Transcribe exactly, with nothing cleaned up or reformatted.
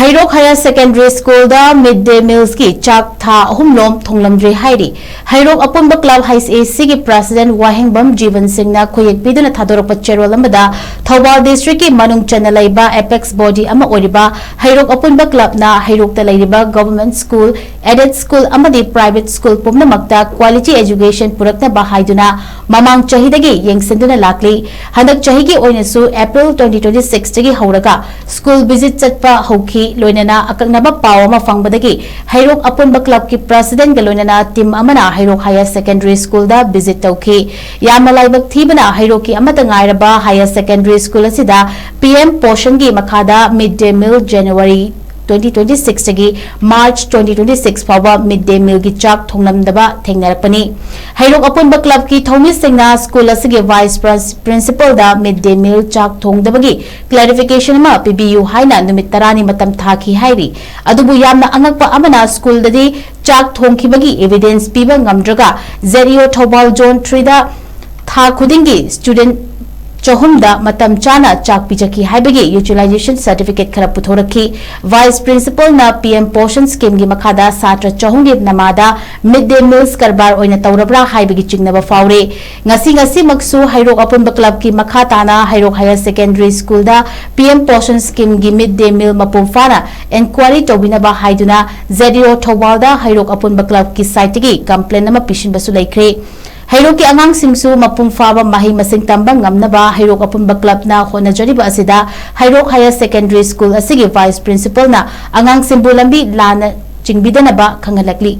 ꯍꯩꯔꯣꯛ Higher Secondary Schoolꯗ Mid Day Mealsꯀꯤ ꯆꯥꯛ ꯊꯥ ꯑꯍꯨꯝꯂꯣꯝ ꯊꯣꯡꯂꯝꯗ꯭ꯔꯦ ꯍꯥꯏꯔꯤ꯫ ꯍꯩꯔꯣꯛ ꯑꯄꯨꯟꯕ Club H A Cꯒꯤ President ꯋꯥꯍꯦꯡꯕꯝ ꯖꯤꯕꯟ ꯁꯤꯡꯅ ꯈꯨꯌꯦꯛ ꯄꯤꯗꯨꯅ ꯊꯥꯗꯣꯔꯛꯄ ꯆꯦꯔꯣꯜ ꯑꯃꯗ, ꯊꯧꯕꯥꯜ districtꯀꯤ ꯃꯅꯨꯡ ꯆꯟꯅ ꯂꯩꯕ apex body ꯑꯃ ꯑꯣꯏꯔꯤꯕ ꯍꯩꯔꯣꯛ ꯑꯄꯨꯟꯕ Clubꯅ ꯍꯩꯔꯣꯛꯇ ꯂꯩꯔꯤꯕ government school, aided school ꯑꯃꯗꯤ private school ꯄꯨꯝꯅꯃꯛꯇ quality education ꯄꯨꯔꯛꯅꯕ ꯍꯥꯏꯗꯨꯅ ꯃꯃꯥꯡ ꯆꯍꯤꯗꯒꯤ ꯌꯦꯡꯁꯤꯟꯗꯨꯅ ꯂꯥꯛꯂꯤ꯫ ꯍꯟꯗꯛ ꯆꯍꯤꯒꯤ ꯑꯣꯏꯅꯁꯨ April twenty twenty-sixꯇꯒꯤ ꯍꯧꯔꯒ school visit ꯆꯠꯄ ꯍꯧꯈꯤ꯫ ꯂꯣꯏꯅꯅ ꯑꯀꯛꯅꯕ ꯄꯥꯎ ꯑꯃ ꯐꯪꯕꯗꯒꯤ ꯍꯩꯔꯣꯛ ꯑꯄꯨꯟꯕ Clubꯀꯤ Presidentꯒ ꯂꯣꯏꯅꯅ team ꯑꯃꯅ ꯍꯩꯔꯣꯛ Higher Secondary Schoolꯗ visit ꯇꯧꯈꯤ꯫ ꯌꯥꯝꯅ ꯂꯥꯏꯕꯛ ꯊꯤꯕꯅ ꯍꯩꯔꯣꯛꯀꯤ ꯑꯃꯠꯇ ꯉꯥꯏꯔꯕ Higher Secondary School ꯑꯁꯤꯗ P M Poshanꯒꯤ ꯃꯈꯥꯗ Mid Day Meal January twenty twenty-sixꯇꯒꯤ March twenty twenty-six ꯐꯥꯎꯕ Mid Day Mealꯒꯤ ꯆꯥꯛ ꯊꯣꯡꯂꯝꯗꯕ ꯊꯦꯡꯅꯔꯛꯄꯅꯤ꯫ ꯍꯩꯔꯣꯛ ꯑꯄꯨꯟꯕ Clubꯀꯤ ꯊꯧꯃꯤꯁꯤꯡꯅ school ꯑꯁꯤꯒꯤ Vice Prin-, Principalꯗ Mid Day Meal ꯆꯥꯛ ꯊꯣꯡꯗꯕꯒꯤ clarification ꯑꯃ ꯄꯤꯕꯤꯌꯨ ꯍꯥꯏꯅ ꯅꯨꯃꯤꯠ ꯇꯔꯥꯅꯤ ꯃꯇꯝ ꯊꯥꯈꯤ ꯍꯥꯏꯔꯤ꯫ ꯑꯗꯨꯕꯨ ꯌꯥꯝꯅ ꯑꯉꯛꯄ ꯑꯃꯅ schoolꯗꯗꯤ ꯆꯥꯛ ꯊꯣꯡꯈꯤꯕꯒꯤ evidence ꯄꯤꯕ ꯉꯝꯗ꯭ꯔꯒ Z E O Thoubal Zone threeꯗ ꯊꯥ ꯈꯨꯗꯤꯡꯒꯤ student ꯆꯍꯨꯝꯗ ꯃꯇꯝ ꯆꯥꯅ ꯆꯥꯛ ꯄꯤꯖꯈꯤ ꯍꯥꯏꯕꯒꯤ utilization certificate ꯈꯔ ꯄꯨꯊꯣꯔꯛꯈꯤ꯫ Vice Principalꯅ P M Poshan Schemeꯒꯤ ꯃꯈꯥꯗ ꯁꯥꯇ꯭ꯔ ꯆꯍꯨꯝꯒꯤ ꯅꯃꯥꯗ Mid Day Meals ꯀꯔꯕꯥꯔ ꯑꯣꯏꯅ ꯇꯧꯔꯕ꯭ꯔꯥ ꯍꯥꯏꯕꯒꯤ ꯆꯤꯡꯅꯕ ꯐꯥꯎꯔꯦ꯫ ꯉꯁꯤ ꯉꯁꯤꯃꯛꯁꯨ ꯍꯩꯔꯣꯛ ꯑꯄꯨꯟꯕ Clubꯀꯤ ꯃꯈꯥ ꯇꯥꯅ ꯍꯩꯔꯣꯛ Higher Secondary Schoolꯗ P M Poshan Schemeꯒꯤ Mid Day Meal ꯃꯄꯨꯡ ꯐꯥꯅ enquiry ꯇꯧꯕꯤꯅꯕ ꯍꯥꯏꯗꯨꯅ Z E O ꯊꯧꯕꯥꯜꯗ ꯍꯩꯔꯣꯛ ꯑꯄꯨꯟꯕ Clubꯀꯤ siteꯇꯒꯤ complaint ꯑꯃ ꯄꯤꯁꯤꯟꯕꯁꯨ ꯂꯩꯈ꯭ꯔꯦ꯫ ꯍꯩꯔꯣꯛꯀꯤ ꯑꯉꯥꯡꯁꯤꯡꯁꯨ ꯃꯄꯨꯡ ꯐꯥꯕ ꯃꯍꯩ ꯃꯁꯤꯡ ꯇꯝꯕ ꯉꯝꯅꯕ ꯍꯩꯔꯣꯛ ꯑꯄꯨꯟꯕ Clubꯅ ꯍꯣꯠꯅꯖꯔꯤꯕ ꯑꯁꯤꯗ ꯍꯩꯔꯣꯛ Higher Secondary School ꯑꯁꯤꯒꯤ Vice Principalꯅ ꯑꯉꯥꯡꯁꯤꯡꯕꯨ ꯂꯝꯕꯤ ꯂꯥꯟꯅ ꯆꯤꯡꯕꯤꯗꯅꯕ ꯈꯪꯍꯜꯂꯛꯂꯤ꯫